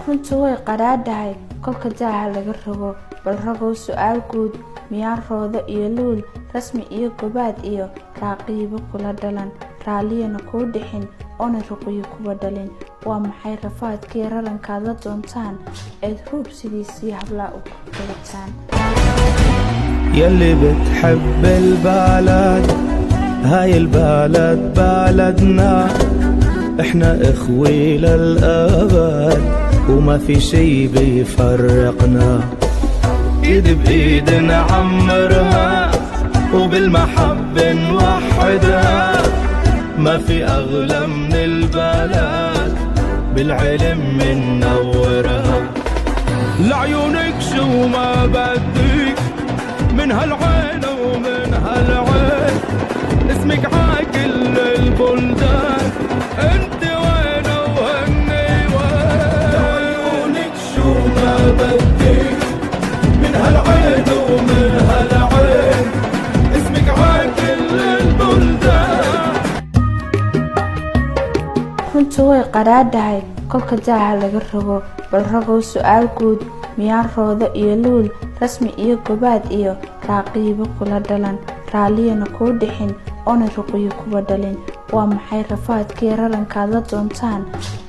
Runtu way qadhaadhahay kolka daaha laga rogo. Bal ragow, su-aal guud: miyaan Roodo iyo Luul, Rasmi iyo Gobaad iyo Raaqiibo kula dhalan, raalliyana kuu dhixin, oona Ruqiyo kuba dhalin? Waa maxay rafaadkii rarankaad la doontaan eed ruub sidiisii hablaa u gadataan? يلي بتحب البلد، هاي البلد بلدنا، احنا اخوة للأبد وما في شي بيفرقنا. ايد بايد نعمرها وبالمحبة نوحدها، ما في اغلى من البلد، بالعلم منورها. لعيونك شو ما بدي من هالعين ومن هالعين، اسمك عاكل البلدان، انت وين وهني وين. لعيونك شو ما بدي من هالعين ومن هالعين، اسمك عاكل البلدان. Runtu way qadhaadhahay kolka daaha laga rogo. Bal ragow, su-aal guud: miyaan Roodo iyo Luul, Rasmi iyo Gobaad iyo Raaqiibo kula dhalan, raalliyana kuu dhixin, oona Ruqiyo kuba dhalin? Waa maxay rafaadkii rarankaad la doontaan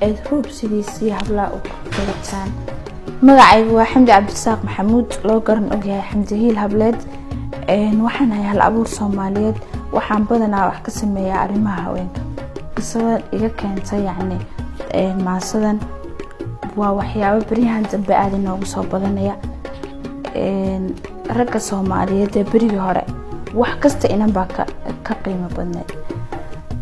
eed ruub sidiisii hablaa u gadataan? Magacaygu waa Xamdi Cabdirasaaq Maxamuud, loo garan ogyahay Xamdi Hiil Hableed. Waxaan ahay hal abuur Soomaaliyeed. Waxaan badanaa wax ka sameeyaa arrimaha haweenka. Qisada iga keentay, yacni maasadan, waa waxyaabo beryahan dambe aada inoogu soo badanaya. Ragga Soomaaliyeed ee berigii hore wax kasta inan baa ka qiimo badneed.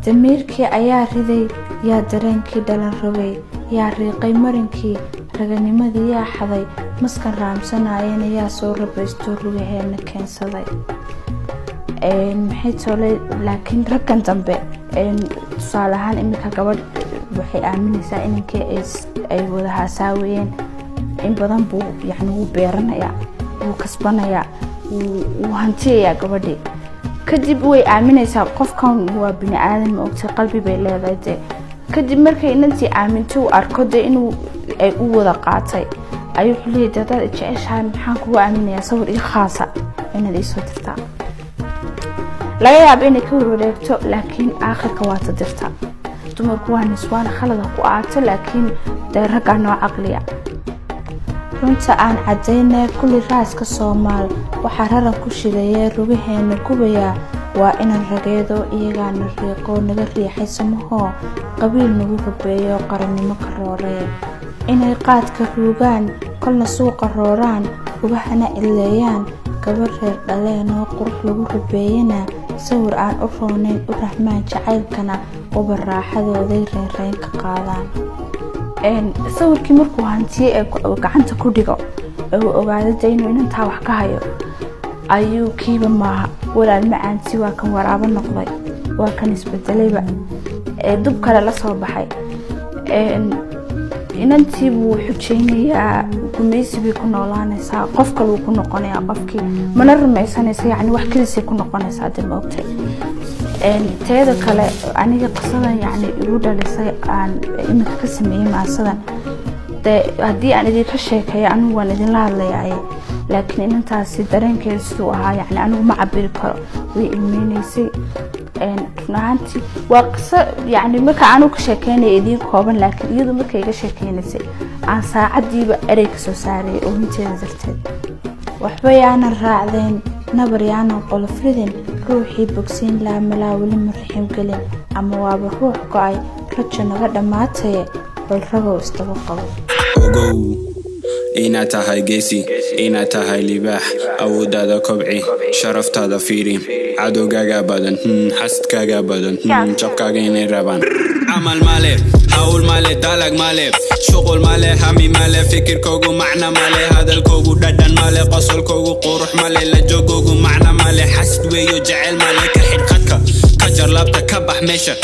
Damiirkii ayaa riday, yaa dareenkii dhalan rogay, yaa riiqay marinkii raganimadii, yaa xaday maskan raamsanayana, yaa soo rabaysto rugaheena keensaday? Maxay tolay? Laakiin raggan dambe, tusaale ahaan, iminka gabadh waxay aaminaysaa inankii ay wada haasaawayeen in badan buu, yani wuu beeranayaa, wuu kasbanayaa, wuu hantiyayaa gabadhii. Kadib way aaminaysaa, qofkan waa bini aadan, ma ogtay, qalbi bay leedahay dee. Kadib markay inantii aaminto, uu arko dee inuu ay u wada qaatay, ayuu wuxuu leeyahay: "Dee hadaad jeceshahay, maxaan kugu aaminayaa? Sawir ii khaasa inaad iisoo dirtaa." Laga yaabo inay ka warwareegto, laakiin aakhirka waa ta dirta. Dumarku waa niswaan, khalada ku aato, laakiin dee raggaa noo caqliya. Runta aan caddaynay, kulli raaska Soomaal waxaa raran ku shidayee rugaheena gubayaa waa inan rageedo, iyagaana riiqoo naga riixay samahoo, qabiil nagu rabeeyo, qarannimo ka rooree. Inay qaadka ruugaan, kolna suuqa rooraan, rugahana cidleeyaan, gabar reer dhaleen oo qurux lagu rabeeyana sawir aan u roonayn u rahmaan, jacaylkana uba raaxadooday reynreyn ka qaadaan. Sawirkii markuu hantiyey ee gacanta ku dhigo ee uu ogaado de inuu inantaa wax ka hayo, ayuu kiiba maaha walaal macaanti, waa kan waraabo noqday, waa kan isbedelayba ee dub kale la soo baxay. Inantii buu xujeynayaa, gumaysi bay ku noolaanaysaa, qof kale wuu ku noqonayaa, qofkii mana rumaysanaysa, yacni wax kelisay ku noqonaysaa de, ma ogtay. Teeda kale, aniga qisadan yacni igu dhalisay aan iminka ka sameeyey maasadan, dee haddii aan idinka sheekeeyo, anigu waan idinla hadlayaaye, laakiin inantaasi dareenkeeda siduu ahaa, yacni anigu ma cabiri karo. Way ilmeyneysay. Run ahaantii waa qiso, yacni marka anigu ka sheekeynaya idiin kooban, laakiin iyadu markay iga sheekeynaysay aan saacadiiba erey kasoo saarayay oohinteeda darteed. Waxba yaanan raacdeen, nabar yaanan qolof ridin, ruuxii bogsiin laamalaa weli ma raxim gelin, ama waaba ruux go-ay, rajo naga dhammaataye. Bal ragow, isdaba qabo. Ogow inaad tahay geesi, inaad tahay libaax. Awooddaada kobci, sharaftaada fiiri. Cadowgaaga badan, xasadkaaga badan, jabkaaga inay rabaan. Camal male, hawl male, dalag male, shuqul male, hami male, fikirkoogu macna male, hadalkoogu dhadhan male, qosolkoogu qurux male, la joogoogu macna male. Xasad weeyo, jecel male. Ka xidh khadka, ka jar laabta, ka bax meesha.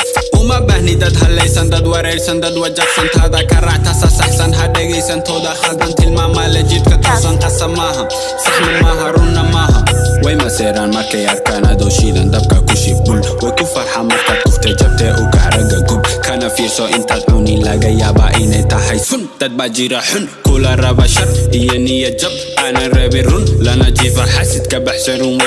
Uma baahni dad hallaysan, dad wareersan, dad wajaqsan. Taada ka raac, tasa saxsan. Ha dhegaysan. dhegaysan tooda khaldan, tilmaamaale jidka toosan. Qasa maaha, saxna maaha, runna maaha. Way maseeraan markay arkaan adoo shiidan, dabka ku shib bul. Way ku farxaan markaad kuftay, jabtee u kac, ragga gub. Kana fiirso intaad cunin, laga yaabaa inay tahay sun. Dad baa jira xun, kula raba shar iyo niyad jab, aanan rabin run, lana jiifa xasid ka baxsan run.